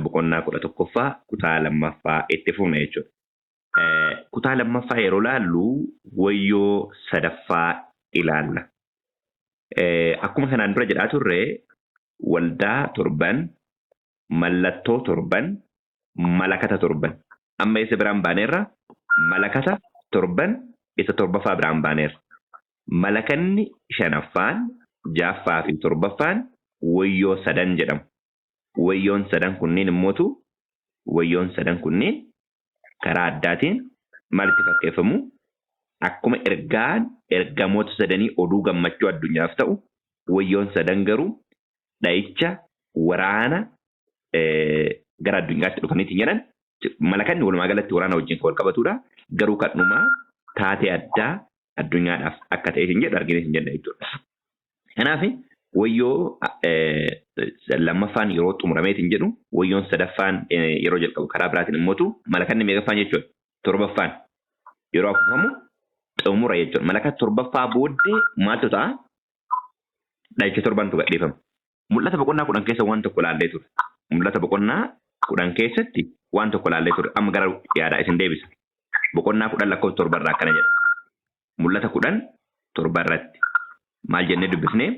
Mul'ata boqonnaa 11ffaa kutaa lammaffaa itti fufna jechuudha. Kutaa lammaffaa yeroo laallu wayyoo sadaffaa ilaalla. Akkuma kanaan dura jedhaa turre, waldaa torban, mallattoo torban, malakata torban. Amma isa biraan baaneerra, malakata torban isa torbaffaa biraan baaneerra. Malakanni shanaffaan, ja'affaa fi torbaffaan wayyoo sadan jedhamu. Wayyoon sadan kunniin immootu, wayyoon sadan kunniin karaa addaatiin maalitti fakkeeffamu? Akkuma ergaan ergamoota sadanii oduu gammachuu addunyaaf ta'u, wayyoon sadan garuu dha'icha waraana gara addunyaatti dhufaniitiin jedhan. Malakanni walumaa galatti waraana wajjin kan wal qabatudha. Garuu kan dhumaa taatee addaa addunyaadhaaf akka ta'e hin jedhu argine hin jenna jechuudha. Kanaaf wayyoo lammaffaan yeroo xumurameetiin jedhu, wayyoon sadaffaan yeroo jalqabu, karaa biraatiin immootu malakanni meeqaffaan jechuudha? Torbaffaan yeroo afuufamu xumura jechuudha. Malakata torbaffaa booddee maaltu ta'a? Dha'icha torbantu gadhiifama. Mul'ata boqonnaa 10 keessa waan tokko laallee ture. Mul'ata boqonnaa 10 keessatti waan tokko laallee ture. Amma gara yaadaa isin deebisa. Boqonnaa 10 lakkoofsa 7rraa akkana jedha. Mul'ata 10:7 irratti maal jennee dubbisnee?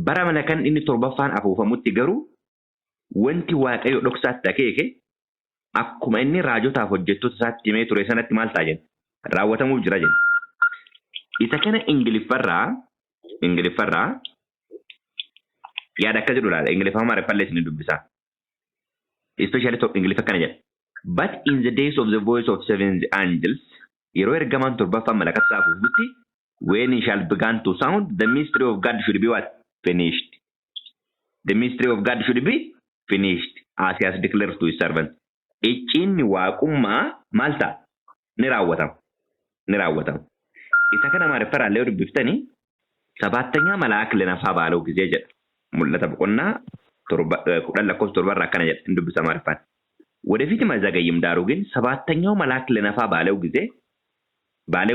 Bara malakan inni torbaffaan afuufamutti garuu wanti Waaqayyo dhoksaatti akeeke akkuma inni raajotaaf hojjettoota isaatti himee ture sanatti maal ta'a jenna? Raawwatamuuf jira jenna. Isa kana Ingiliffarraa yaada akka jedhu ilaala. Ingiliffaa Amaariffallee isin dubbisaa. Especially Ingiliffa akkana jedha. "But in the days of the voice of seven angels," yeroo ergamaan torbaffaan malakata isaa afuufutti, "when he shall began to sound, the mystery of God should be" what? "Finished. The mystery of God should be finished, as he has declared to his servant." Icciinni waaqummaa maal ta'a? Ni raawwatama. Ni raawwatama. Isa kana Amaariffarraallee yoo dubbiftanii, ሰባተኛ መልአክ ሊነፋ ባለው ጊዜ jedha. Mul'ata boqonnaa 10 lakkoofsa 7rraa akkana jedha, hin dubbisa Amaariffaan. ወደፊትም አይዘገይም፣ ዳሩ ግን ሰባተኛው መልአክ ሊነፋ ባለው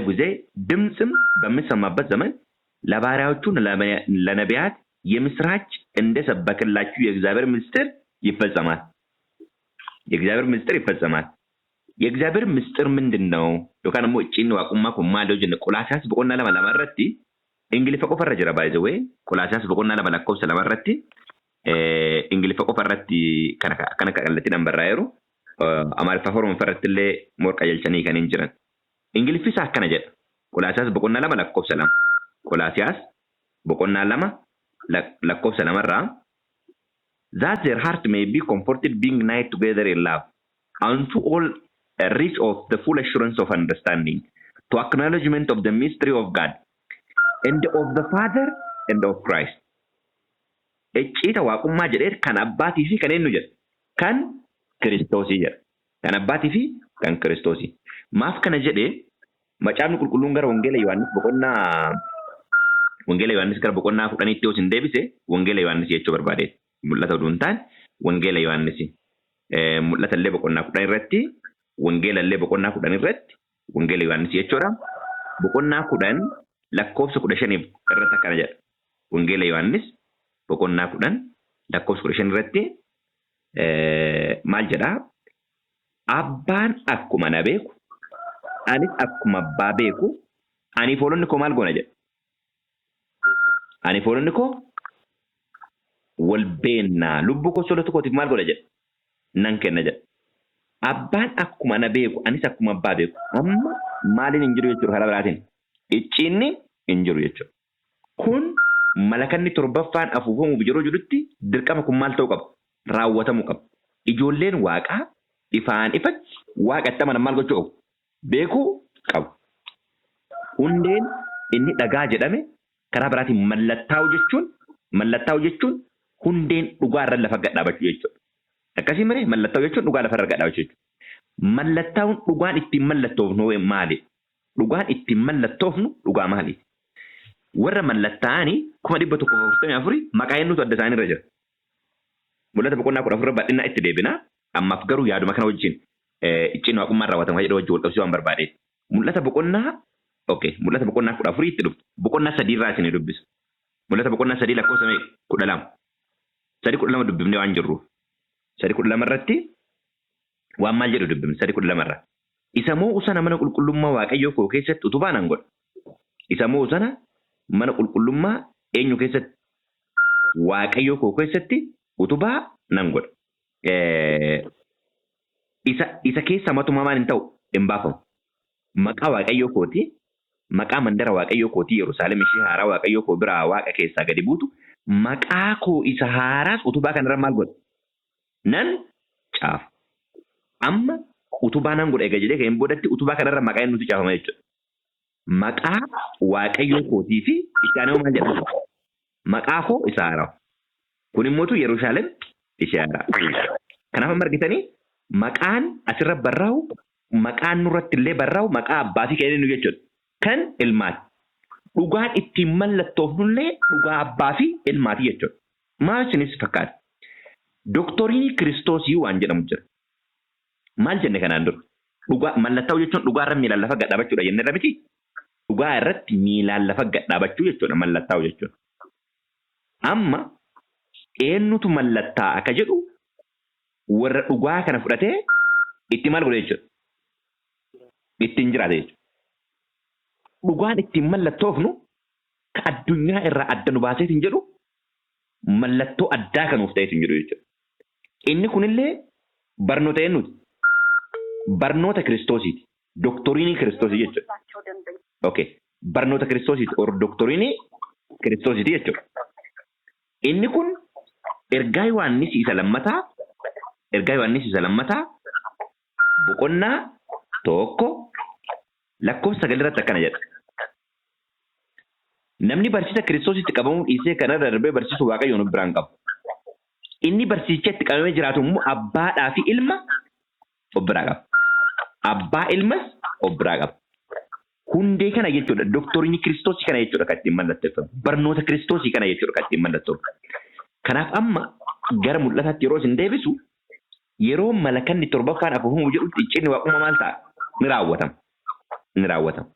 ጊዜ ድምፅም በሚሰማበት ዘመን ለባሪያዎቹ ለነቢያት የምስራች እንደሰበከላችሁ የእግዚአብሔር ምስጢር ይፈጸማል። የእግዚአብሔር ምስጢር ይፈጸማል። የእግዚአብሔር ምስጢር ምንድን ነው? Yookaan immoo icciinni waaqummaa kun maal yoo jenne, Qolaasiyaas boqonnaa 2:2 irratti, Ingiliffa qofarra jira, by the way. Qolaasiyaas boqonnaa 2 lakkoofsa 2 irratti Ingiliffa qofa irratti kana akkana kallattiidhaan barraa'eeru. Amaariffa fi Oromoo irratti illee more qajeelchanii kan hin jiran. Ingiliffi isaa akkana jedha. Qolaasiyaas boqonnaa 2 lakkoofsa 2. Qolaasiyaas boqonnaa 2 lakkoofsa 2rraa, "That their heart may be comforted, being knit together in love unto all a reach of the full assurance of understanding, to acknowledgement of the mystery of God and of the Father and of Christ." Icciita waaqummaa jedhee kan abbaatii fi kan eenyu jedha? Kan Kiristoosii jedha. Kan abbaatii fi kan Kiristoosii. Maaf kana jedhee? Macaafni qulqulluun gara Wangeela Yohaannis boqonnaa, Wangeela Yohaannis gara boqonnaa 10tti yoo isin deebise, Wangeela Yohaannis jechuu barbaade. Mul'ata oduu hin taane Wangeela Yohaannis. Mul'ata illee boqonnaa 10 irratti, Wangeela illee boqonnaa 10 irratti, Wangeela Yohaannis jechuudha. Boqonnaa 10 lakkoofsa 15 irratti akkana jedha. Wangeela Yohaannis boqonnaa 10 lakkoofsa 15 irratti maal jedhaa? Abbaan akkuma na beeku, anis akkuma abbaa beeku, ani hoolonni koo maal goona jedha? Ani hoolonni koo wal beennaa, lubbuu koo hoolota kootiif maal godha jedha? Nan kenna jedha. Abbaan akkuma na beeku, anis akkuma abbaa beeku. Amma maaliin hin jiru jechuudha karaa biraatiin? Icciinni hin jiru jechuudha. Kun malakanni torbaffaan afuufamuuf yeroo jedhutti dirqama kun maal ta'uu qaba? Raawwatamuu qaba. Ijoolleen waaqaa ifaan ifatti waaqa itti amanan maal gochuu qabu? Beekuu qabu. Hundeen inni dhagaa jedhame, karaa biraatiin mallattaa'u jechuun hundeen dhugaa irra lafa gad dhaabachuu jechuudha. Akkasii malee mallattaa'u jechuun dhugaa lafa irra gad dhaabachuu jechuudha. Mallattaa'uun dhugaan ittiin mallattoofnu maali? Dhugaan ittiin mallattoofnu dhugaa maali? Warra mallattaa'anii 144,000 maqaa eenyutu adda isaanii irra jira? Mul'ata boqonnaa 14 bal'inaa itti deebina. Ammaaf garuu yaaduma kana wajjin icciin waaqummaan raawwatama jedhu wajjin wal qabsiisuu waan barbaade. Mul'ata boqonnaa, okay, mul'ata boqonnaa 14 itti dhuftu. Boqonnaa 3 irraa isinii dubbisu. Mul'ata boqonnaa 3 lakkoofsa meeqa? 12. 3:12 dubbifnee waan jirruuf. 3:12 irratti waan maal jedhu dubbifne 3:12 irra. Isa moo'u sana mana qulqullummaa Waaqayyoo koo keessatti utubaa nan godha. Isa moo'u sana mana qulqullummaa eenyu keessatti? Waaqayyoo koo keessatti utubaa nan godha. Isa keessa matumaa maal hin ta'u? Hin baafamu. Maqaa Waaqayyoo kootii, maqaa mandara Waaqayyoo kootii Yerusaalem ishee haaraa Waaqayyoo koo biraa Waaqa keessaa gadi buutu, maqaa koo isa haaraas utubaa kanarra maal godha? Nan caafa. Amma utubaa nan godha egaa jedhee ka'een boodatti utubaa kanarra maqaa eenyutu caafama jechuudha. Maqaa Waaqayyoo kootii fi itti aanee maal jedhama? Maqaa koo isa haaraa. Kun immootu Yerusaalem ishee haaraa. Kanaaf amma argitanii maqaan asirra barraa'u maqaan nurratti illee barraa'u maqaa abbaa fi kan inni jechuudha. Kan ilmaati. Dhugaan ittiin mallattoofnullee dhugaa abbaa fi ilmaati jechuudha. Maal isinis fakkaata? Doktoriinii Kiristoosii waan jedhamu jira. Maal jenne kanaan dura? Dhugaa mallattaa'u jechuun dhugaa irra miilaan lafa gad dhaabachuudha jenne irra miti? Dhugaa irratti miilaan lafa gad dhaabachuu jechuudha mallattaa'u jechuun. Amma eenyutu mallattaa'a akka jedhu warra dhugaa kana fudhatee itti maal godhe jechuudha? Ittiin jiraate jechuudha. Dhugaan ittiin mallattoofnu ka addunyaa irraa adda nu baaseetiin jedhu mallattoo addaa kan nuuf ta'eetiin jedhu jechuudha. Inni kunillee barnoota eenyuti? Barnoota Kiristoosiiti. Doktoriinii Kiristoosii jechuudha. Okay. Barnoota Kiristoosiiti or doktoriinii Kiristoosiiti jechuudha. Inni kun ergaa Yohaannis isa lammataa ergaa Yohaannis isa lammataa boqonnaa 1 lakkoofsa 9 irratti akkana jedha. Namni barsiisa Kiristoositti qabamuu dhiisee kanarra darbee barsiisu Waaqayyoon of biraa hin qabu. Inni barsiisicha itti qabamee jiraatu immoo abbaadhaa fi ilma of biraa qaba. Abbaa ilmas of biraa qaba. Hundee kana jechuudha. Doktoriini Kiristoosii kana jechuudha kan ittiin mallatteeffamu. Barnoota Kiristoosii kana jechuudha kan ittiin mallatteeffamu. Kanaaf amma gara mul'ataatti yeroo isin deebisu yeroo malakanni torbaffaan afuufamu jedhutti icciinni waaqummaa maal ta'a? Ni raawwatama. Ni raawwatama.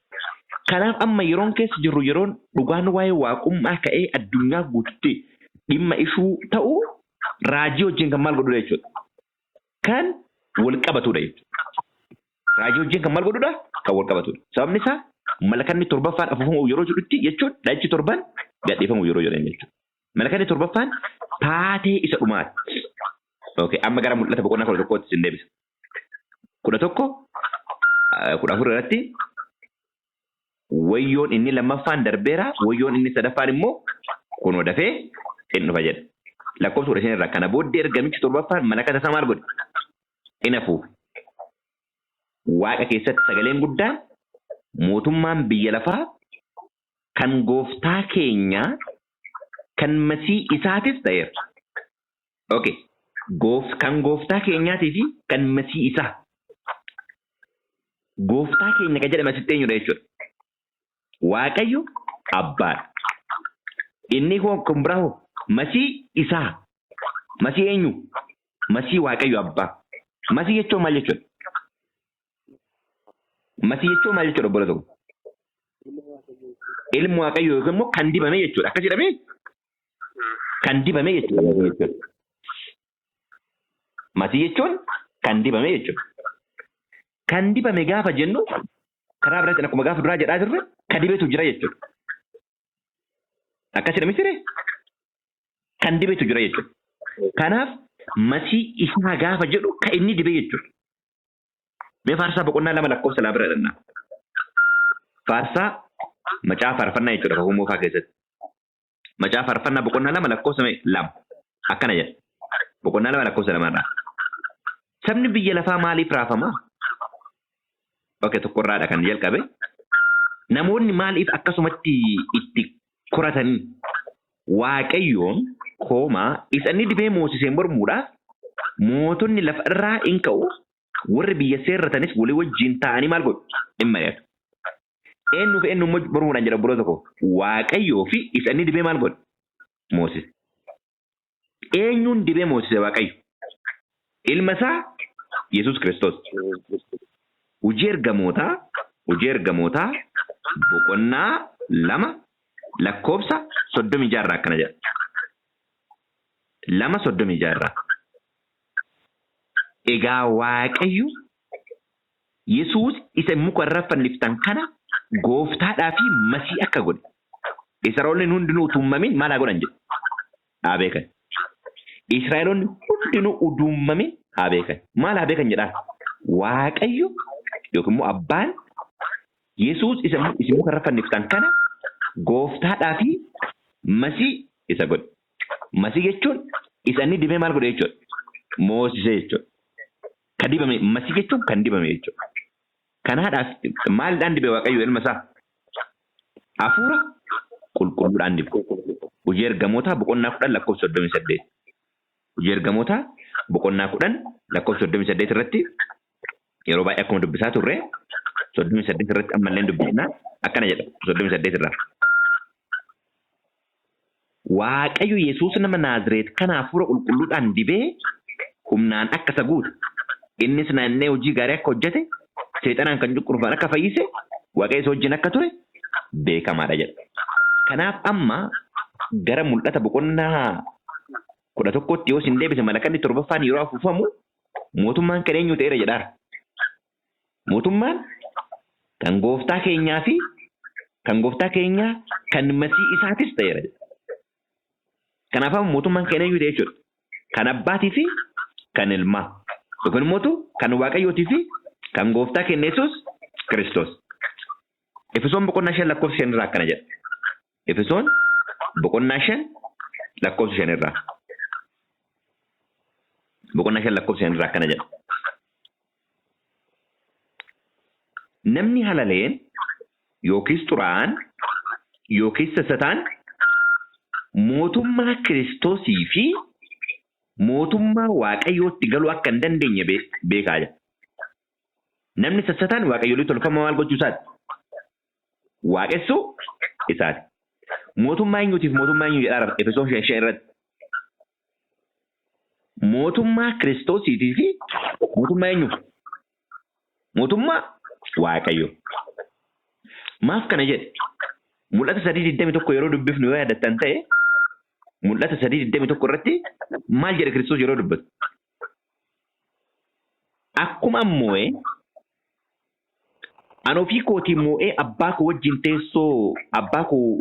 Kanaaf amma yeroon keessa jirru yeroon dhugaan waa'ee waaqummaa ka'ee addunyaa guututti dhimma ishuu ta'u raajii wajjin kan maal godhudha jechuudha. Kan wal qabatudha jechuudha. Raajii wajjin kan maal godhudha? Kan wal qabatudha. Sababni isaa malakanni torbaffaan afuufamu yeroo jedhutti jechuun dha'ichi torban gadhiifamu yeroo jedhan jechuudha. Malakanni torbaffaan taatee isa dhumaati. Okay, amma gara mul'ata boqonnaa 11tti isin deebisa. 11 14 irratti wayyoon inni lammaffaan darbeera, wayyoon inni sadaffaan immoo kunoo dafee in dhufa jedha. Lakkoofsa 15 irraa kana booddee ergamichi torbaffaan malakata isaa maal godhe? In afuufe. Waaqa keessatti sagaleen guddaan mootummaan biyya lafaa kan gooftaa keenyaa kan masii isaatis ta'eera. Okay. Kan gooftaa keenyaatii fi kan masii isaa. Gooftaa keenya kan jedhame asitti eenyudha jechuudha. Waaqayyo abbaadha. Inni hoo kan biraa hoo masii isaa. Masii eenyu? Masii Waaqayyo abbaa. Masii jechuun maal jechuudha? Masii jechuun maal jechuudha obbola tokko? Ilma Waaqayyoo yookiin immoo kan dibame jechuudha. Akkas jedhamee? Kan dibame jechuudha masii jechuun. Masii jechuun kan dibame jechuudha. Kan dibame gaafa jennu karaa biraatiin akkuma gaafa duraa jedhaa jirre kan dibetu jira jechuudha. Akkas jedhame siree? Kan dibetu jira jechuudha. Kanaaf masii isaa gaafa jedhu kan inni dibe jechuudha. Mee faarsaa boqonnaa 2 lakkoofsa 2 bira dhannaa. Faarsaa macaafa faarfannaa jechuudha kakuu moofaa keessatti. Macaafa faarfannaa boqonnaa 2 lakkoofsa 2 akkana jedha. Boqonnaa 2 lakkoofsa 2 irraa. Sabni biyya lafaa maaliif raafama? Okay, tokkorraadha kan jalqabe. Namoonni maaliif akkasumatti itti koratanii Waaqayyoon koomaa isa inni dibee moosiseen mormuudhaaf mootonni lafa irraa in ka'u, warri biyya seerratanis walii wajjin taa'anii maal godhu? In mari'atu. Eenyuu fi eenyu immoo mormuudhaan jedha obboloota koo? Waaqayyoo fi isa inni dibee maal godhe? Moosise. Eenyuun dibee moosise Waaqayyo? Ilma isaa Yesuus Kiristoos. Hojii ergamootaa Hojii ergamootaa boqonnaa 2 lakkoofsa 36 irraa akkana jedha. 2 36 irraa. Egaa Waaqayyo Yesuus isa muka irra fanniftan kana gooftaadhaa fi masii akka godhe. Israa'eloonni hundinuu utuu hin mamin maal haa godhan jedhe? Haa beekan. Israa'eloonni hundinuu utuu hin mamin haa beekan. Maal haa beekan jedhaa? Waaqayyo yookiin immoo abbaan Yesuus isa isin muka irra fanniftan kana gooftaadhaa fi masii isa godhe. Masii jechuun isa inni dibee maal godhe jechuudha? Moosisee jechuudha. Kan dibame masii jechuun kan dibame jechuudha. Kanaadhaaf maalidhaan dibe Waaqayyo ilma isaa? Hafuura qulqulluudhaan dibe. Hojii ergamootaa boqonnaa 10 lakkoofsa 38. Hojii ergamootaa boqonnaa 10 lakkoofsa 38 irratti yeroo baay'ee akkuma dubbisaa turre 38 irratti ammallee dubbisna akkana jedha 38 irraa. Waaqayyo Yesuus nama Naazireet kana hafuura qulqulluudhaan dibee humnaan akka isa guute, innis naanna'ee hojii gaarii akka hojjete, seexanaan kan cunqurfaman akka fayyise, Waaqayyo isa wajjin akka ture beekamaadha jedha. Kanaaf amma gara mul'ata boqonnaa 11tti yoo isin deebise malakanni torbaffaan yeroo afuufamu mootummaan kan eenyu ta'eera jedhaara. Mootummaan kan gooftaa keenyaa fi kan gooftaa keenyaa kan masii isaatis ta'eera jedha. Kanaaf amma mootummaan kan eenyu ta'e jechuudha. Kan abbaatii fi kan ilmaa. Yookiin immoo kan waaqayyootii fi kan gooftaa keenya Yesuus Kiristoos. Efesoon boqonnaa 5 lakkoofsa 5 irraa akkana jedha. Efesoon boqonnaa 5 lakkoofsa 5 irraa. Boqonnaa 5 lakkoofsa 5 irraa akkana jedha. Namni halaleen yookiis xuraa'aan yookiis sassataan mootummaa Kiristoosii fi mootummaa Waaqayyootti galuu akka hin dandeenye beekaa jedha. Namni sassataan waaqayyolii tolfamaa maal gochuu isaati? Waaqessuu isaati. Mootummaa eenyuutiif mootummaa eenyu jedhaa Efesoon 5 5 irratti. Mootummaa Kiristoosiitii fi mootummaa eenyu? Mootummaa Waaqayyo. Maaf kana jedhe? Mul'ata 3:21 yeroo dubbifnu yoo yaadattan ta'e Mul'ata 3:21 irratti maal jedhe Kiristoos yeroo dubbatu? Akkuma moo'e an ofii kootii moo'ee abbaa koo wajjin teessoo abbaa koo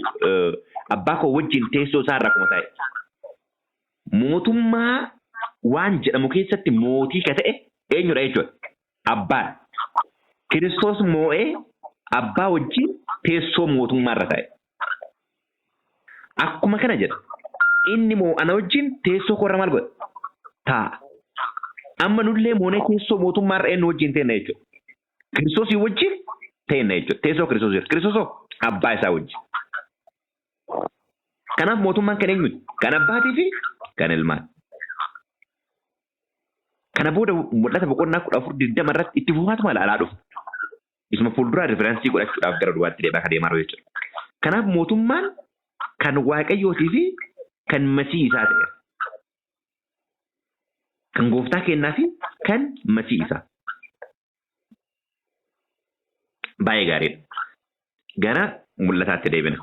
abbaa koo wajjin teessoo isaa irra akkuma taa'e. Mootummaa waan jedhamu keessatti mootii ka ta'e eenyudha jechuudha? Abbaadha. Kiristoos moo'ee abbaa wajjin teessoo mootummaa irra taa'e. Akkuma kana jedha. Inni moo ana wajjin teessoo koo irra maal godha? Taa'a. Amma nullee moonee teessoo mootummaa irra eenyu wajjin teenna jechuudha. Kiristoosii wajjin teenna jechuudha. Teessoo Kiristoos irra. Kiristoos hoo abbaa isaa wajjin. Kanaaf mootummaan kan eenyuti? Kan abbaatii fi kan ilmaati. Kana booda mul'ata boqonnaa 14 20 irratti itti fufaatuma ilaalaa dhufu. Isuma fuulduraa riferensii godhachuudhaaf gara dubaatti deebi'aa akka deemaa jiru jechuudha. Kanaaf mootummaan kan Waaqayyootii fi kan Masii isaa ta'eera. Kan gooftaa kennaa fi kan Masii isaa. Baay'ee gaariidha. Gara mul'ataatti deebina.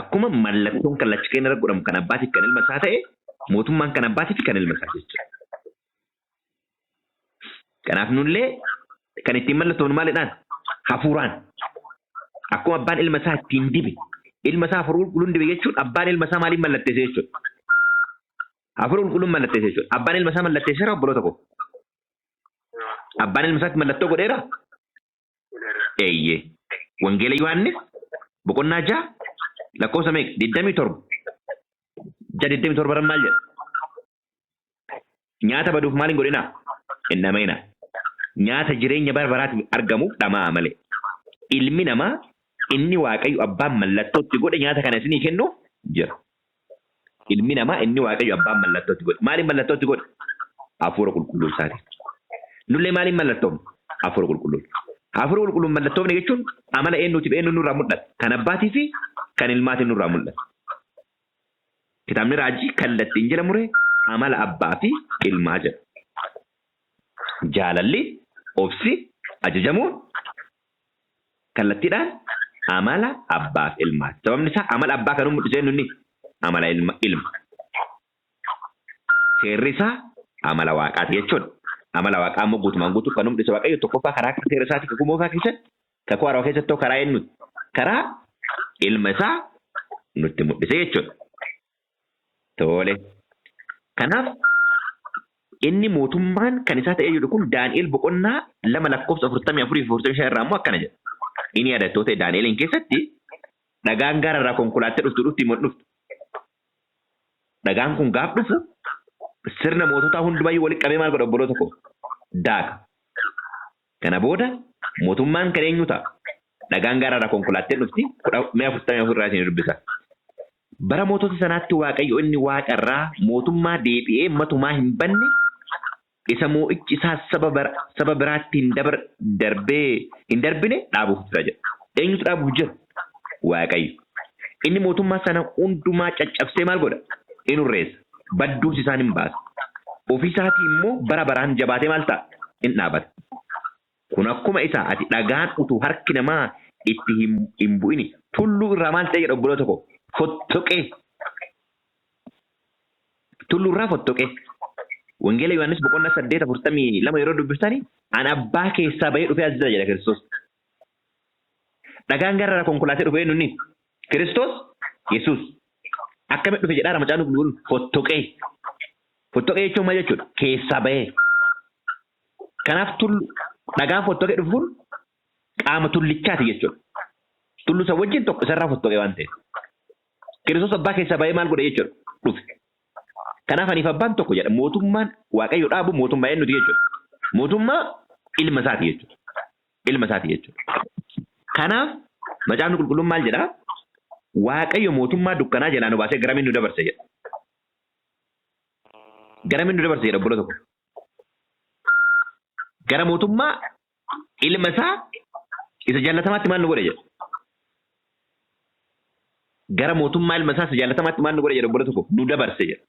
Akkuma mallattoon kallacha keenya irra godhamu kan abbaatiif kan ilma isaa ta'e, mootummaan kan abbaatii fi kan ilma isaa jechuudha. Kanaaf nullee kan ittiin mallattoon maalidhaan? Hafuuraan. Akkuma abbaan ilma isaa ittiin dibe, ilma isaa hafuura qulqulluun dibe jechuun abbaan ilma isaa maaliin mallatteesse jechuudha? Hafuura qulqulluun mallatteesse jechuudha. Abbaan ilma isaa mallatteesseera obboloota koo. Abbaan ilma isaatti mallattoo godheera? Eeyyee. Wangeela Yohaannis boqonnaa 6 lakkoofsa meeqa? 27. 6 27 irra maal jedha? Nyaata baduuf maal hin godhinaa? Hin dhama'inaa. Nyaata jireenya bara baraatiif argamuuf dhama'aa malee. Ilmi namaa inni Waaqayyo abbaan mallattoo itti godhe nyaata kana isinii kennuuf jira. Ilmi namaa inni Waaqayyo abbaan mallattoo itti godhe. Maaliin mallattoo itti godhe? Hafuura qulqulluu isaatiin. Nullee maaliin mallattoofne? Hafuura qulqulluun. Hafuura qulqulluun mallattoofne jechuun amala eenyuutiif eenyu nurraa mul'ata? Kan abbaatii fi kan ilmaatiin nurraa mul'ata. Kitaabni raajii kallattiin jala muree amala abbaa fi ilmaa jedha. Jaalalli, obsi, ajajamuun kallattiidhaan amala abbaa fi ilmaati. Sababni isaa amala abbaa kan mul'isu eenyu inni? Amala ilma ilma. Seerri isaa Amala waaqaati jechuudha. Amala waaqaa immoo guutumaan guutuu kan mul'isu Waaqayyo tokkoffaa karaa seera isaatii kakuu moofaa keessatti, kakuu haarawaa keessatti karaa eenyuti? Karaa ilma isaa nutti mul'ise jechuudha. Tole. Kanaaf inni mootummaan kan isaa ta'ee jiru kun Daani'el boqonnaa 2 lakkoofsa 44 fi 45 irraa immoo akkana jedha. Inni yaadattoo ta'e Daani'eliin keessatti dhagaan gaara irraa konkolaattee dhuftu dhufti immoo dhuftu. Dhagaan kun gaaf dhufu sirna moototaa hundumayyuu walitti qabee maal godha obboloota koo? Daaka. Kana booda mootummaan kan eenyu ta'a? Dhagaan gaara irraa konkolaattee dhufti mi'a 44 irraa isin dubbisa. Bara mootota sanaatti Waaqayyo inni waaqa irraa mootummaa deebi'ee matumaa hin banne isa moo'ichi isaa saba biraatti hin dabar darbee hin darbine dhaabuuf jira jedha. Eenyutu dhaabuuf jira? Waaqayyo. Inni mootummaa sana hundumaa caccabsee maal godha? In hurreessa. Badduus isaan hin baasa. Ofii isaatii immoo bara baraan jabaatee maal ta'a? In dhaabata. Kun akkuma isa ati dhagaan utuu harki namaa itti hin bu'ini tulluu irraa maal ta'e jedha obboloota koo? Fottoqee. Tulluu irraa fottoqee. Wangeela Yohaannis boqonnaa 8 42 yeroo dubbistani an abbaa keessaa bahee dhufee as jira jedha Kiristoos. Dhagaan gara irraa konkolaatee dhufe eenyu inni? Kiristoos Yesuus. Akkamitti dhufe jedhaara macaafni qulqulluun fottoqee. Fottoqee jechuun maal jechuudha? Keessaa bahee. Kanaaf tullu dhagaan fottoqee dhufu kun qaama tullichaati jechuudha. Tullu isa wajjin tokko isarraa fottoqee waan ta'eef. Kiristoos abbaa keessaa bahee maal godhe jechuudha? Dhufe. Kanaaf aniif abbaan tokko jedha. Mootummaan Waaqayyo dhaabu mootummaa eenyuti jechuudha? Mootummaa ilma isaati jechuudha. Ilma isaati jechuudha. Kanaaf macaafni qulqulluun maal jedhaa? Waaqayyo mootummaa dukkanaa jalaa nu baasee garamiin nu dabarse jedha. Garamiin nu dabarse jedha obboloota koo. Gara mootummaa ilma isaa isa jaallatamaatti maal nu godhe jedha. Gara mootummaa ilma isaa isa jaallatamaatti maal nu godhe jedha obboloota koo nu dabarse jedha.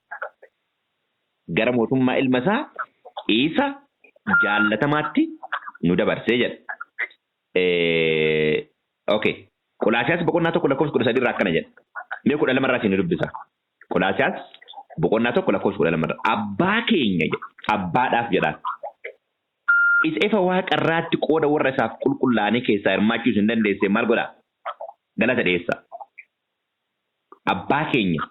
Gara mootummaa ilma isaa isa jaallatamaatti nu dabarse jedha. Okay. Qolaasiyaas boqonnaa 1 lakkoofsa 13 irraa akkana jedha. Mee 12 irraa isin dubbisa. Qolaasiyaas boqonnaa 1 lakkoofsa 12 irraa. Abbaa keenya jedha. Abbaadhaaf jedhaan. Isa ifa waaqa irraatti qooda warra isaaf qulqullaa'anii keessaa hirmaachuu isin dandeesse maal godhaa? Galata dhiyeessaa. Abbaa keenya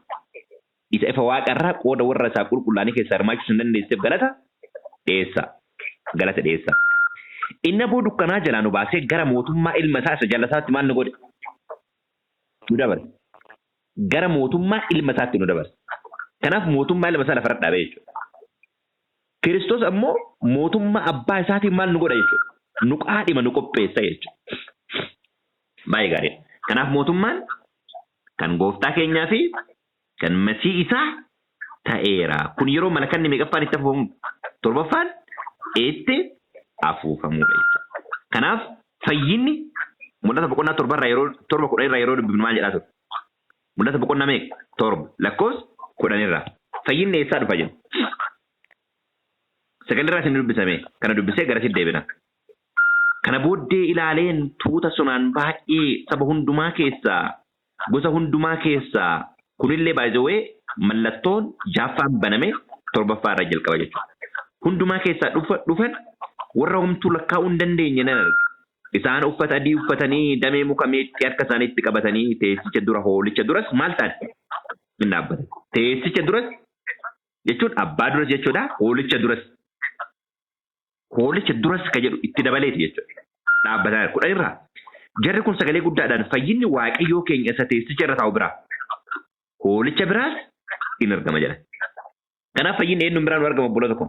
isa ifa waaqa irraa qooda warra isaa qulqullaa'anii keessaa hirmaachuu isin dandeesseef galata dhiyeessaa. Galata dhiyeessaa. Inni aboo dukkanaa jalaa nu baasee gara mootummaa ilma isaa isa jaalataatti maal nu godhe? Nu dabarse. Gara mootummaa ilma isaatti nu dabarse. Kanaaf mootummaa ilma isaa lafarra dhaabee jechuudha. Kiristoos ammoo mootummaa abbaa isaatiin maal nu godha jechuudha? Nu qaadhima, nu qopheessa jechuudha. Baay'ee gaariidha. Kanaaf mootummaan kan gooftaa keenyaa fi kan masii isaa ta'eera. Kun yeroo malakanni meeqaffaan itti afuufamu? Torbaffaan itti afuufamudha jechuudha. Kanaaf fayyinni mul'ata boqonnaa torbarraa yeroo 7 10 irraa yeroo dubbifnu maal jedhaa ture? Mul'ata boqonnaa meeqa? 7 lakkoofsa 10 irraa. Fayyinni eessaa dhufa jenna? Sagal irraa isin dubbisame kana dubbisee garasitti deebina. Kana booddee ilaaleen tuuta sonaan baay'ee saba hundumaa keessaa, gosa hundumaa keessaa, kunillee by the way mallattoon jaaffaan baname torbaffaa irraa jalqaba jechuudha. Hundumaa keessaa dhufan warra homtuu lakkaa'uu hin dandeenye nan arge. Isaan uffata adii uffatanii damee muka meexxii harka isaaniitti qabatanii teessicha dura hoolicha duras maal ta'an? Hin dhaabbatan. Teessicha duras jechuun abbaa duras jechuudha. Hoolicha duras. Hoolicha duras ka jedhu itti dabaleeti jechuudha. Dhaabbataa 10 irraa. Jarri kun sagalee guddaadhaan fayyinni Waaqayyoo keenya isa teessicha irra taa'u biraa. Hoolicha biraas in argama jedhan. Kanaaf fayyinni eenyuun biraa nu argama obboloota koo?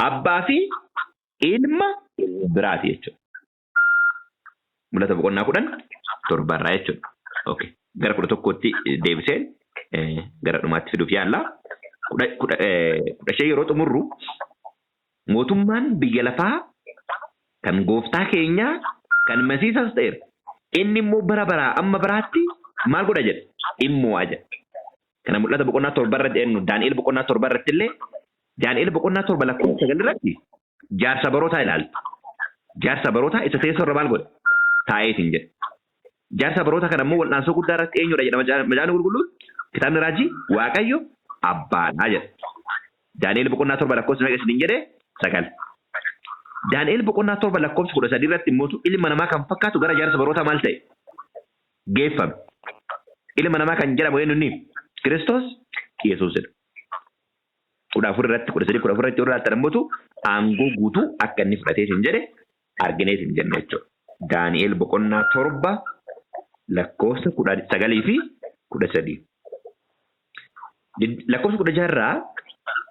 Abbaa fi ilma biraati jechuudha. Mul'ata boqonnaa 10 torbarraa jechuudha. Okay. Gara 11tti deebiseen gara dhumaatti fiduuf yaalla. 15 yeroo xumurru mootummaan biyya lafaa kan gooftaa keenyaa kan masiisas ta'eera. Inni immoo bara baraa amma baraatti maal godha jedha? Immoo jedha. Kana mul'ata boqonnaa 7 irratti eenyu Daani'el boqonnaa 7 irratti illee Daani'el boqonnaa 7 lakkoofsa 9 irratti jaarsa barootaa ilaalta. Jaarsa barootaa isa teessoo irra maal godhe? Taa'eetiin jedhe. Jaarsa barootaa kana immoo wal'aansoo guddaa irratti eenyudha jedha macaafni qulqulluun? Kitaabni raajii Waaqayyo abbaadha jedha. Daani'el boqonnaa 7 lakkoofsa meeqa isiniin jedhe? 9. Daani'el boqonnaa 7 lakkoofsa 13 irratti immoo ilma namaa kan fakkaatu gara jaarsa barootaa maal ta'e? Geeffame. Ilma namaa kan jedhamu eenyu inni? Kiristoos Yesuusidha. 14 irratti 13 14 irratti yoo ilaaltan immoo aangoo guutuu akka inni fudhatee isin jedhe arginee isin jenna jechuudha. Daani'el boqonnaa 7 lakkoofsa 19 fi 13. Lakkoofsa 16 irraa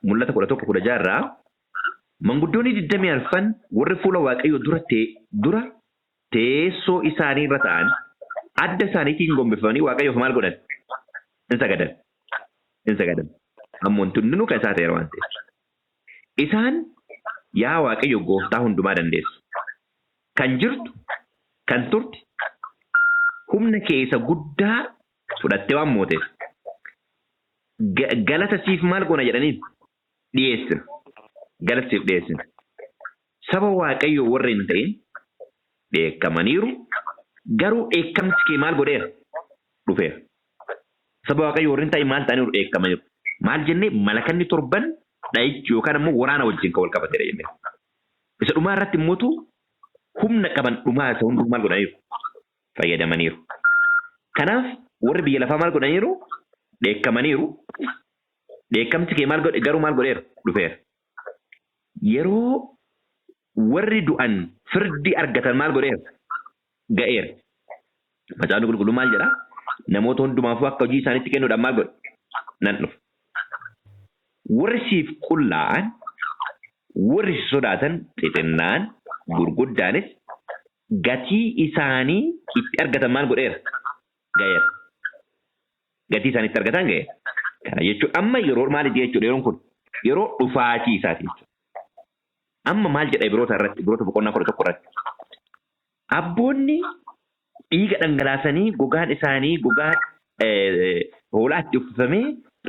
mul'ata 11 16 irraa manguddoonni 24 warri fuula Waaqayyoo dura dura teessoo isaanii irra ta'an adda isaaniitiin gombifamanii Waaqayyoof maal godhan? In sagadan. In sagadan. Amma wanti hundinuu kan isaa ta'eera waan ta'eef. Isaan yaa Waaqayyo gooftaa hundumaa dandeessu. Kan jirtu, kan turte, humna kee isa guddaa fudhattee waan mooteef galata siif maal goona jedhaniin dhiyeessina. Galata siif dhiyeessina. Saba Waaqayyoo warra hin ta'in dheekkamaniiru, garuu dheekkamsi kee maal godheera? Dhufeera. Saba Waaqayyoo warri hin ta'in maal ta'aniiru? Dheekkamaniiru. Maal jennee malakanni torban dha'ichi yookaan ammoo waraana wajjin kan wal qabatedha jennee. Isa dhumaa irratti immootu humna qaban dhumaa isa hunduu maal godhaniiru? Fayyadamaniiru. Kanaaf warri biyya lafaa maal godhaniiru? Dheekkamaniiru. Dheekkamsi kee maal godhe garuu maal godheera? Dhufeera. Yeroo warri du'an firdii argatan maal godheera? Ga'eera. Macaafni qulqulluu maal jedha? Namoota hundumaafuu akka hojii isaaniitti kennuudhaan maal godhe? Nan dhufa. Warri siif qullaa'an, warri si sodaatan xixinnaan, gurguddaanis gatii isaanii itti argatan maal godheera? Ga'eera. Gatii isaanii itti argatan ga'eera. Kana jechuun amma yeroo maaliiti jechuudha yeroon kun? Yeroo dhufaatii isaati jechuudha. Amma maal jedha Ibroota irratti, Ibroota boqonnaa 11 irratti? Abboonni dhiiga dhangalaasanii gogaan isaanii gogaa hoolaatti uffifamee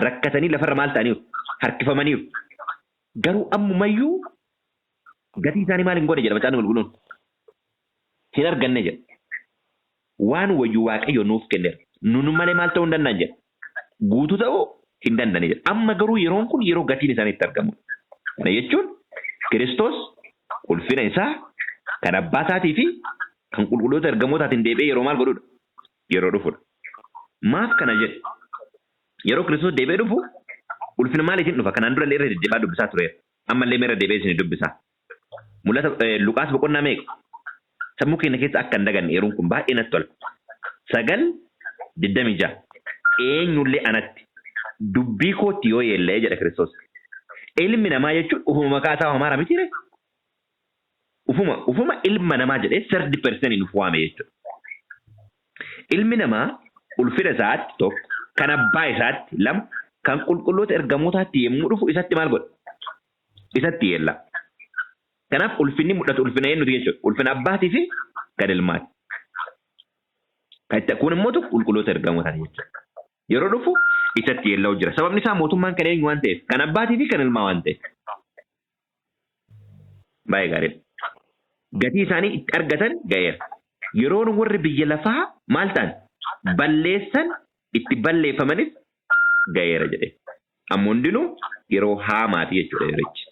rakkatanii lafarra maal ta'aniiru? Harkifamaniiru. Garuu ammumayyuu gatii isaanii maal hin goone jedha macaafni qulqulluun. Hin arganne jedha. Waan wayyu Waaqayyo nuuf kenneera. Nunu malee maal ta'uu hin danda'an jedha. Guutuu ta'uu hin danda'an jedha. Amma garuu yeroon kun yeroo gatiin isaanii itti argamudha. Kana jechuun Kiristoos ulfina isaa kan abbaa isaatii fi kan qulqulloota ergamootaatiin deebi'ee yeroo maal godhudha? Yeroo dhufudha. Maaf kana jedhe? Yeroo Kiristoos deebi'ee dhufu ulfina maaliitiin dhufa? Kanaan dura illee irra deddeebi'aa dubbisaa tureera. Ammallee irra deebi'ee isin dubbisaa. Mul'ata Luqaas boqonnaa meeqa? Sammuu keenya keessa akka hin daganne yeroon kun baay'ee natti tola. 9 26 Eenyullee anatti dubbii kootti yoo yeella'e jedha Kiristoos. Ilmi namaa jechuun ufuma maqaa isaa waamaara miti ree? Ufuma ufuma ilma namaa jedhee third person uf waame jechuudha. Ilmi namaa ulfina isaatti tokko, kan abbaa isaatti lama, kan qulqulloota ergamootaatti yommuu dhufu isatti maal godha? Isatti yeella'a. Kanaaf ulfinni mul'atu ulfina eenyuti jechuudha? Ulfina abbaatii fi kan ilmaati. Kan itti kun immoo tokko qulqulloota ergamootaati jechuudha. Yeroo dhufu isatti yeella'u jira. Sababni isaa mootummaan kan eenyu waan ta'eef, kan abbaatii fi kan ilmaa waan ta'eef. Baay'ee gaariidha. Gatii isaanii itti argatan ga'eera. Yeroon warri biyya lafaa maal ta'an balleessan itti balleeffamanis ga'eera jedhe. Amma hundinuu yeroo haamaati jechuudha yerichi.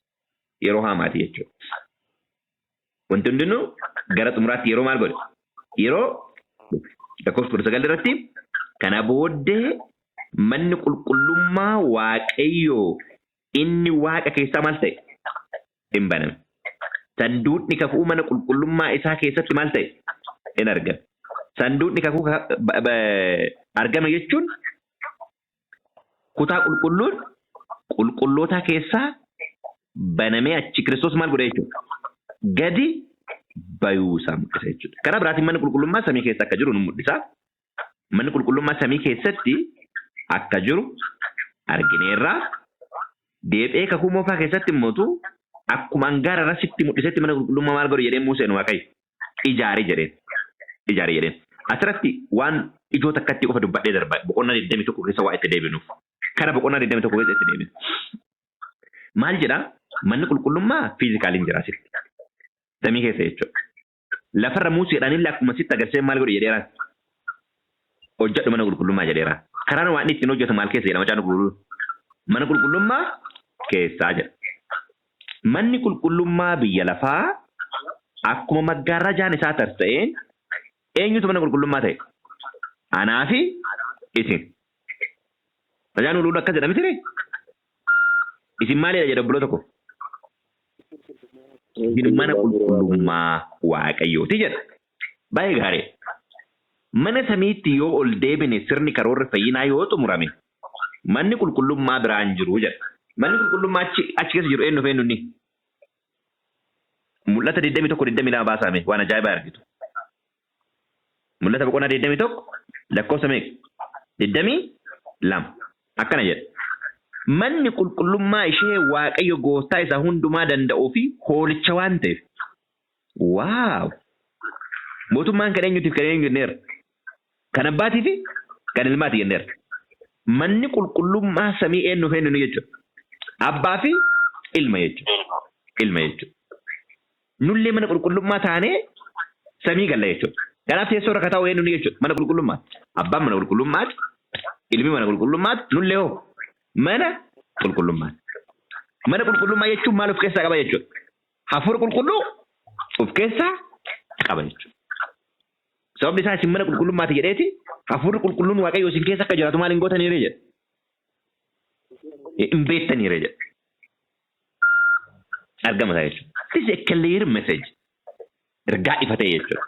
Yeroo haamaati jechuudha. Wanti hundinuu gara xumuraatti yeroo maal godhe? Yeroo lakkoofsa 19 irratti kana booddee manni qulqullummaa Waaqayyoo inni waaqa keessaa maal ta'e? In baname. Sanduuqni kakuu mana qulqullummaa isaa keessatti maal ta'e? In argame. Sanduuqni kakuu argame jechuun kutaa qulqulluun qulqullootaa keessaa banamee achi Kiristoos maal godhe jechuudha? Gadi bayuu isaa mul'isa jechuudha. Karaa biraatiin manni qulqullummaa samii keessa akka jiru nu mul'isa. Manni qulqullummaa samii keessatti akka jiru argineerra. Deebi'ee kakuu moofaa keessatti immoo akkuma angaara irra sitti mul'isetti mana qulqullummaa maal godhu jedhee Museen Waaqayyo ijaari jedheen. Ijaari jedheen. Asirratti waan ijoo takkatti qofa dubbadhee darba boqonnaa 21 keessa waa itti deebinuuf. Kana boqonnaa 21 keessa itti deebinu. Maal jedhaa? Manni qulqullummaa fiizikaaliin jira asitti. Samii keessa jechuudha. Lafarra Museedhaan illee akkuma sitti agarsiisee maal godhi jedheeraan. Hojjedhu mana qulqullummaa jedheeraan. Karaan waan ittiin hojjetu maal keessa jedha macaan qulqulluun. Mana qulqullummaa keessaa jedha. Manni qulqullummaa biyya lafaa akkuma maggaarrajaan isaa tarsa'een eenyutu mana qulqullummaa ta'e? Anaa fi isin. Tajaan uluun akkas jedha miti? Isin maalidha jedha obboloota koo? Isin mana qulqullummaa Waaqayyooti jedha. Baay'ee gaarii. Mana samiitti yoo ol deebine, sirni karoorri fayyinaa yoo xumurame, manni qulqullummaa biraan jiru jedha. Manni qulqullummaa achi keessa jiru eenyu fi eenyu inni? Mul'ata 21 22 baasame waan ajaa'ibaa argitu. Mul'ata boqonnaa 21 lakkoofsa meeqa? 22 akkana jedha. Manni qulqullummaa ishee Waaqayyo gooftaa isa hundumaa danda'uu fi hoolicha waan ta'eef. Wow! Mootummaan kan eenyutiif kan eenyu jenneerra? Kan abbaatii fi kan ilmaati jenneerra. Manni qulqullummaa samii eenyuuf eenyu jechuudha? Abbaa fi ilma jechuudha. Ilma jechuudha. Nullee mana qulqullummaa taanee samii galla jechuudha. Kanaaf teessoo irra taa'u eenyu jechuudha? Mana qulqullummaati. Abbaan mana qulqullummaati. Ilmi mana qulqullummaati. Nullee hoo mana qulqullummaati. Mana qulqullummaa jechuun maal of keessaa qaba jechuudha? Hafuura qulqulluu of keessaa qaba jechuudha. Sababni isaa isin mana qulqullummaati jedheeti, hafuurri qulqulluun Waaqayyo isin keessa akka jiraatu maal hin gootaniire jedha. Hin beektaniire jedha. Argama isaa jechuudha. This is a clear message. Ergaa ifa ta'e jechuudha.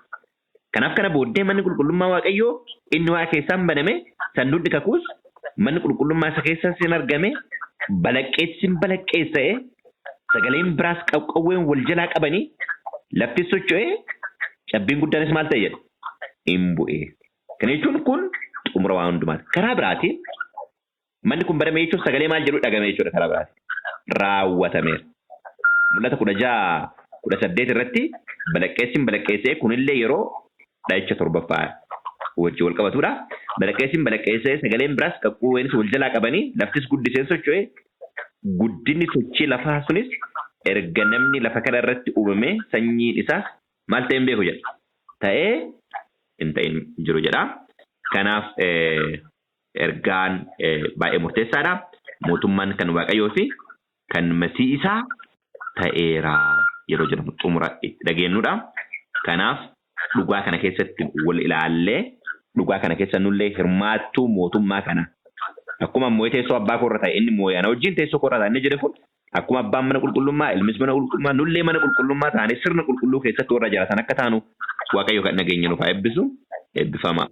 Kanaaf kana booddee manni qulqullummaa Waaqayyoo inni waa keessaan baname, sanduuqni kakuus manni qulqullummaa isa keessa sin argame, balaqqeessin balaqqeessa'e, sagaleen biraas qaqqawween wal jalaa qabanii, lafti socho'ee, cabbiin guddaanis maal ta'e jedha? Hin bu'e. Kana jechuun kun xumura waan hundumaati. Karaa biraatiin manni kun baname jechuun sagalee maal jedhu dhagame jechuudha karaa biraatiin? Raawwatameera. Mul'ata 16:18 irratti balaqqeessin balaqqeessee, kunillee yeroo dha'icha torbaffaa wajjin wal qabatudha. Balaqqeessin balaqqeessee, sagaleen biraas qaqqawweenis wal jalaa qabanii, laftis guddiseen socho'e, guddinni sochii lafaa sunis erga namni lafa kana irratti uumame sanyiin isaas maal ta'e hin beeku jedha. Ta'ee hin ta'in jiru jedha. Kanaaf ergaan baay'ee murteessaadha. Mootummaan kan Waaqayyoo fi kan Masii isaa ta'eera yeroo jedhamu xumura itti dhageenyudha. Kanaaf dhugaa kana keessatti wal ilaallee, dhugaa kana keessa nullee hirmaattuu mootummaa kana, akkuma moo'ee teessoo abbaa koorra ta'e, inni moo'ee ana wajjin teessoo koorra ta'e inni jedhe kun, akkuma abbaan mana qulqullummaa, ilmis mana qulqullummaa, nullee mana qulqullummaa taane sirna qulqulluu keessatti warra jiraatan akka taanu Waaqayyo kan nageenya nuuf haa eebbisu. Eebbifama.